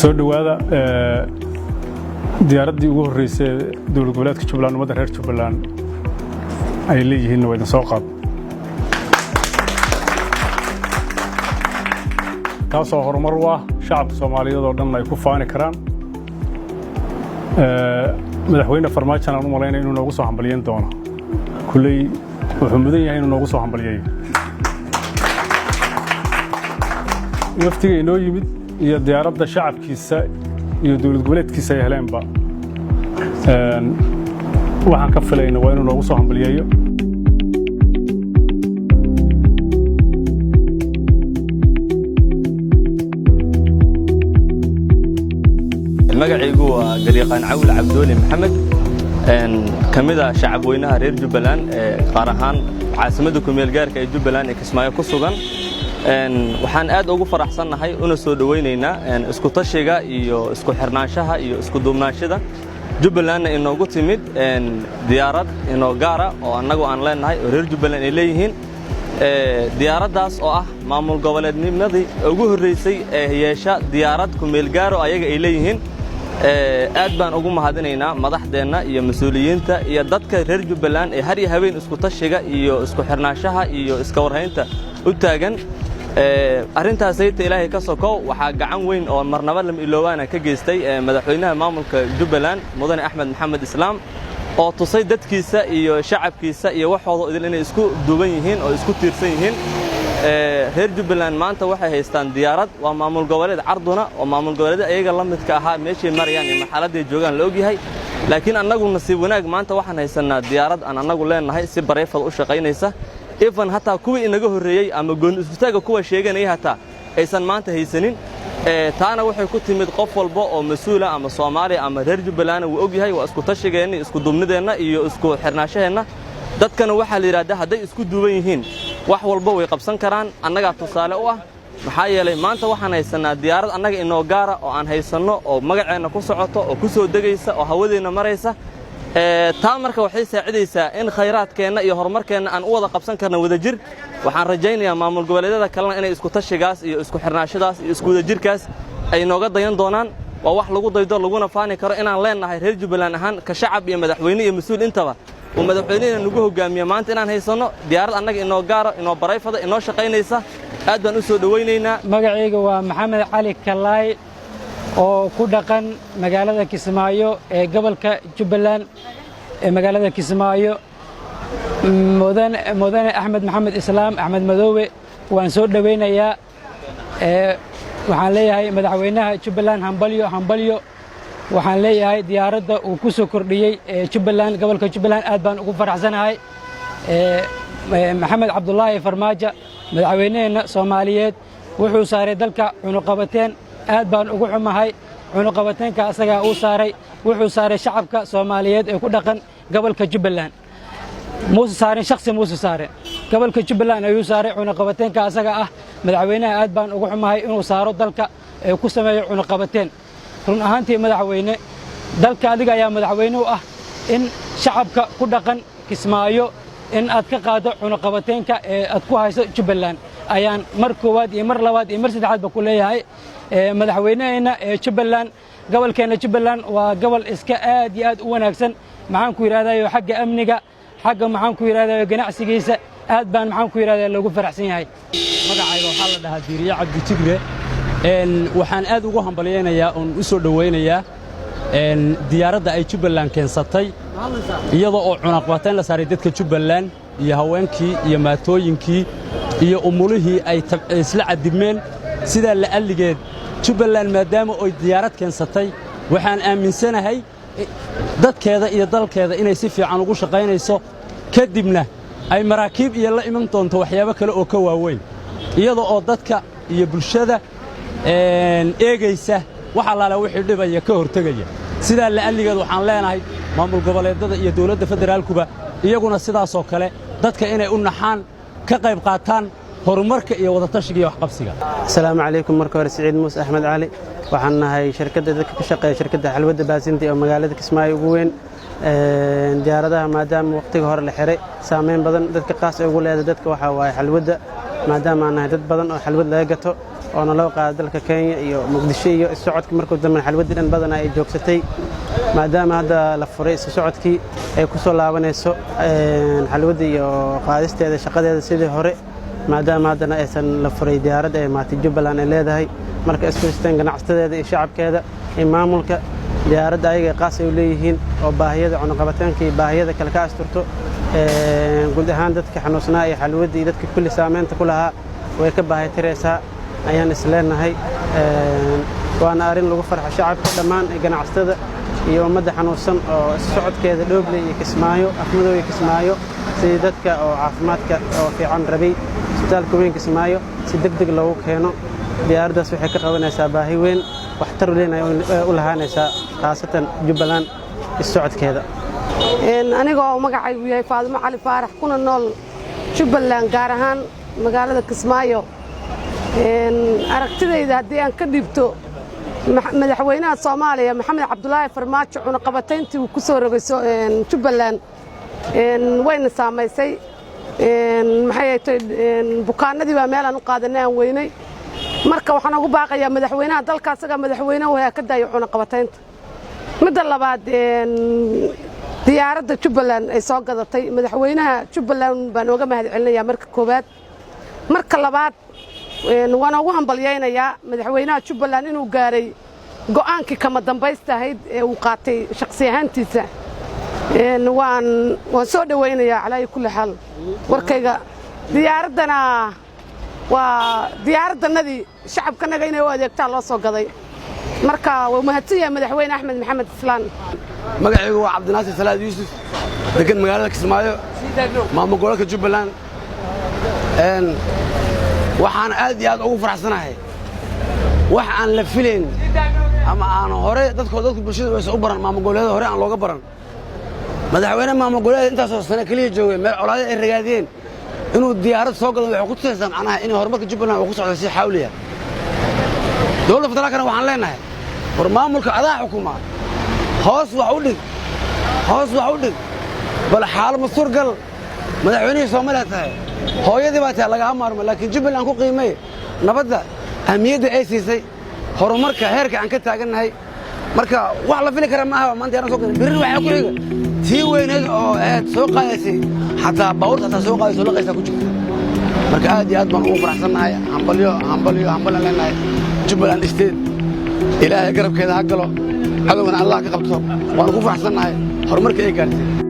Soo dhowaada. Diyaaraddii ugu horreysay ee dowlad goboleedka Jubbaland, ummadda reer Jubbaland ay leeyihiinna waa idin soo qaad, taasoo horumar u ah shacabka Soomaaliyeed oo dhan ay ku faani karaan. Madaxweyne Farmaajan aan u malaynaya inuu noogu soo hambalyeyn doono. Kulley wuxuu mudan yahay inuu noogu soo hambalyeeyo waftiga inoo yimid iyo diyaaradda shacabkiisa iyo dowlad goboleedkiisa ay heleenba. Waxaan ka filayna waa inuu noogu soo hambalyeeyo. Magacaygu waa garyaqaan Cawil Cabdooli Maxamed, ka mid ah shacabweynaha reer Jubbaland, qaar ahaan caasimadda kumeel gaarka ee Jubbaland ee Kismaayo ku sugan. Waxaan aad ugu faraxsannahay una soo dhowaynaynaa isku tashiga iyo isku xirnaanshaha iyo isku duubnaanshada Jubbalandna inoogu timid diyaarad inoo gaara oo annagu aan leennahay oo reer Jubbaland ay leeyihiin, diyaaraddaas oo ah maamul goboleednimadii ugu horraysay ee yeesha diyaarad kumeelgaaro ayaga ay leeyihiin. Aad baan ugu mahadinaynaa madaxdeenna iyo mas-uuliyiinta iyo dadka reer Jubbaland ee har iyo habeen isku tashiga iyo isku xirnaanshaha iyo iska warhaynta u taagan. Arrintaasayta Ilaahay ka sokow, waxaa gacan weyn oo marnaba lama iloobaana ka geystay madaxweynaha maamulka Jubbaland, Mudane Axmed Maxamed Islaam, oo tusay dadkiisa iyo shacabkiisa iyo waxooda idil inay isku duuban yihiin oo isku tiirsan yihiin. Reer Jubbaland maanta waxay haystaan diyaarad. Waa maamul goboleed carduna oo maamul goboleed ayaga la midka ahaa meeshay marayaan iyo marxaladday joogaan la ogyahay, laakiin annagu nasiib wanaag maanta waxaan haysannaa diyaarad aan annagu leennahay, si bareefad u shaqaynaysa, ifan hataa kuwii inaga horreeyey ama gooni iskutaagga kuwa sheeganaya hataa aysan maanta haysanin. Taana waxay ku timid qof walba oo mas-uula ama Soomaaliya ama reer Jubbalandna wuu og yahay, waa isku tashigeenna, isku duubnideenna iyo isku xirnaanshaheenna. Dadkana waxaa la yidhahdaa hadday isku duuban yihiin wax walba way qabsan karaan. Annagaa tusaale u ah, maxaa yeelay maanta waxaan haysannaa diyaarad annaga inoo gaara oo aan haysanno oo magaceenna ku socoto oo ku soo degaysa oo hawadeenna maraysa. Taa marka waxay saacidaysaa in khayraadkeenna iyo horumarkeenna aan u wada qabsan karno wadajir. Waxaan rajaynayaa maamul goboleedyada kalena inay isku tashigaas iyo isku xirnaashadaas iyo isku wadajirkaas ay nooga dayan doonaan. Waa wax lagu daydo laguna faani karo inaan leennahay reer Jubbaland ahaan, ka shacab iyo madaxweyne iyo mas-uul intaba uu madaxweynehina nagu hoggaamiye, maanta inaan haysanno diyaarad annaga inoo gaara, inoo barayfada, inoo shaqaynaysa. Aad baan u soo dhowaynaynaa. Magacayga waa Maxamed Cali Kalaay oo ku dhaqan magaalada Kismaayo ee gobolka Jubbaland ee magaalada Kismaayo. Mudane Axmed Maxamed Islaam, Axmed Madoobe, waan soo dhowaynayaa. Waxaan leeyahay madaxweynaha Jubbaland hambalyo, hambalyo. Waxaan leeyahay diyaaradda uu ku soo kordhiyey Jubbaland, gobolka Jubbaland, aad baan ugu faraxsanahay. Maxamed Cabdulaahi Farmaajo, madaxweyneheenna Soomaaliyeed, wuxuu saaray dalka cunuqabateen. Aad baan ugu xumahay cunuqabateenka asagaa uu saaray. Wuxuu saaray shacabka Soomaaliyeed ee ku dhaqan gobolka Jubbaland. Muuse saarin shakhsi, muuse saarin, gobolka Jubbaland ayuu saaray cunuqabateenka asaga ah. Madaxweynaha aad baan ugu xumahay inuu saaro dalka ee ku sameeyo cunuqabateen. Run ahaantii, madaxweyne, dalka adiga ayaa madaxweyne u ah. In shacabka ku dhaqan Kismaayo in aad ka qaado cunuqabateenka ee aad ku hayso Jubbaland ayaan mar koowaad iyo mar labaad iyo mar saddexaadba ku leeyahay madaxweyneheenna ee Jubbaland. Gobolkeenna Jubbaland waa gobol iska aad iyo aad u wanaagsan, maxaan ku yidhahdayo, xagga amniga, xagga, maxaan ku yidhahdayo, ganacsigiisa, aad baan, maxaan ku yidhahdaa, loogu faraxsan yahay. Magacayga waxaa la dhahaa Diiriye Cabdi Jigre. Waxaan aad ugu hambalyaynayaa oon u soo dhowaynayaa diyaaradda ay Jubbaland keensatay, iyadoo oo cunaqabateyn la saaray dadka Jubbaland iyo haweenkii iyo maatooyinkii iyo umulihii ay isla cadibmeen. Sidaa la'alligeed, Jubbaland maadaama oy diyaarad keensatay, waxaan aaminsanahay dadkeeda iyo dalkeeda inay si fiican ugu shaqaynayso, kadibna ay maraakiib iyo la iman doonto waxyaabo kale oo ka waaweyn, iyada oo dadka iyo bulshada eegaysa, wax allaale wixii dhibaya ka hortegaya. Sidaa la'alligeed waxaan leenahay maamul goboleeddada iyo dawladda federaalkuba iyaguna sidaasoo kale dadka inay u naxaan, ka qayb qaataan horumarka iyo wadatashiga iyo waxqabsiga. Asalaamu calaykum. Marka hore, Siciid Muuse Axmed Cali waxaan nahay shirkadda dadka ka shaqeeya shirkadda xalwadda Baasinti oo magaalada Kismaayo ugu weyn. Diyaaradaha maadaama waqtiga hore la xiray, saameyn badan dadka qaas ay ugu leedahay dadka waxaa waaye xalwadda, maadaama aan nahay dad badan oo xalwad laga gato. oo naloo qaada dalka Kenya iyo Muqdisho iyo socodka. Markuu dambe xalwadii dhan badanaa ay joogsatay. Maadaama hadda la furay isu socodkii, ay ku soo laabanayso xalwadda iyo qaadisteeda shaqadeeda sidii hore, maadaama haddana aysan la furay diyaaradda ee maatay Jubbaland ay leedahay. Marka isku haysteen ganacsatadeeda iyo shacabkeeda iyo maamulka, diyaaradda ayaga qaas ay u leeyihiin oo baahiyada cunaqabateynka iyo baahiyada kale ka asturto. Guud ahaan dadka xanuusnaa iyo xalwadda iyo dadka kulli saameynta ku lahaa way ka baahitiraysaa ayaan isleenahay. Waana arrin lagu farxo shacabka dhammaan, ganacsatada iyo ummadda xanuunsan oo socodkeeda Dhooble iyo Kismaayo, Afmadow iyo Kismaayo, sidii dadka oo caafimaadka oo fiican rabay isbitaalka weyn Kismaayo si deg deg loogu keeno. Diyaaraddaas waxay ka qabanaysaa baahi weyn, waxtar weyn ay u lahaanaysaa, khaasatan Jubbaland socodkeeda. Anigoo magacaygu yahay Faadimo Cali Faarax, kuna nool Jubbaland, gaar ahaan magaalada Kismaayo, aragtidayda haddii aan ka dhiibto, madaxweynaha Soomaaliya Maxamed Cabdulaahi Farmaajo cunaqabatayntii uu ku soo rogay Jubbaland wayna saamaysay. Maxay tay, bukaanadii baa meelaan u qaadanay aan weynay. Marka waxaan ugu baaqayaa madaxweynaha dalka, asagaa madaxweyne wahaa, ka daayo cunaqabataynta. Midda labaad, diyaaradda Jubbaland ay soo gadatay, madaxweynaha Jubbaland baan ooga mahad celinayaa marka koowaad. Marka labaad, waan ugu hambalyaynayaa madaxweynaha Jubbaland inuu gaaray go'aankii kama dambaysta ahayd ee uu qaatay shakhsi ahaantiisa. Waan soo dhowaynayaa calaa kulli xaal warkayga. Diyaaraddana waa diyaaraddanadii shacabkanaga inay u adeegtaa loo soo gaday. Marka wuu mahadsan yahay madaxweyne Axmed Maxamed Islaan. Magacaygu waa Cabdinaasir Salaad Yuusuf, degan magaalada Kismaayo, maamul goboleedka Jubbaland. Waxaan aad iyo aad ugu faraxsanahay wax aan la filayn ama aan hore dadku bulshada waysan u baran, maamul goboleeda hore aan looga baran. Madaxweyne maamul goboleeda intaasoo sane keliya joogay, meel colaadii ay ragaadiyeen, inuu diyaarad soo gado waxay ku tusaysaa macnaha inay horumarka Jubbaland uu ku socdo si xawliya. Dowladda federaalkana waxaan leenahay, war maamulka adaa xukuma, hoos wax u dhig, hoos wax u dhig, bal xaalo ma suurgal. Madaxweynihii Soomaaliya tahay, hooyadii baa tahay, lagaha maarmo, laakiin Jubbaland ku qiimay nabadda, ahmiyadda ay siisay, horumarka heerka aan ka taagannahay. Marka wax la fili kara maaha maanta yaaran soo gadan. Birri waxaa ku xiga tii weyneed oo aad soo qaadaysay, xataa baabuurta xataa soo qaadayso laqaysaa ku jirta. Marka aad iyo aad baan ugu faraxsannahay. Hambalyo, hambalyo, hambalyan leenahay Jubbaland State. Ilaahay garabkeeda ha galo, cadowgana Allah ka qabto. Waanu ku faraxsannahay horumarka ay gaartay.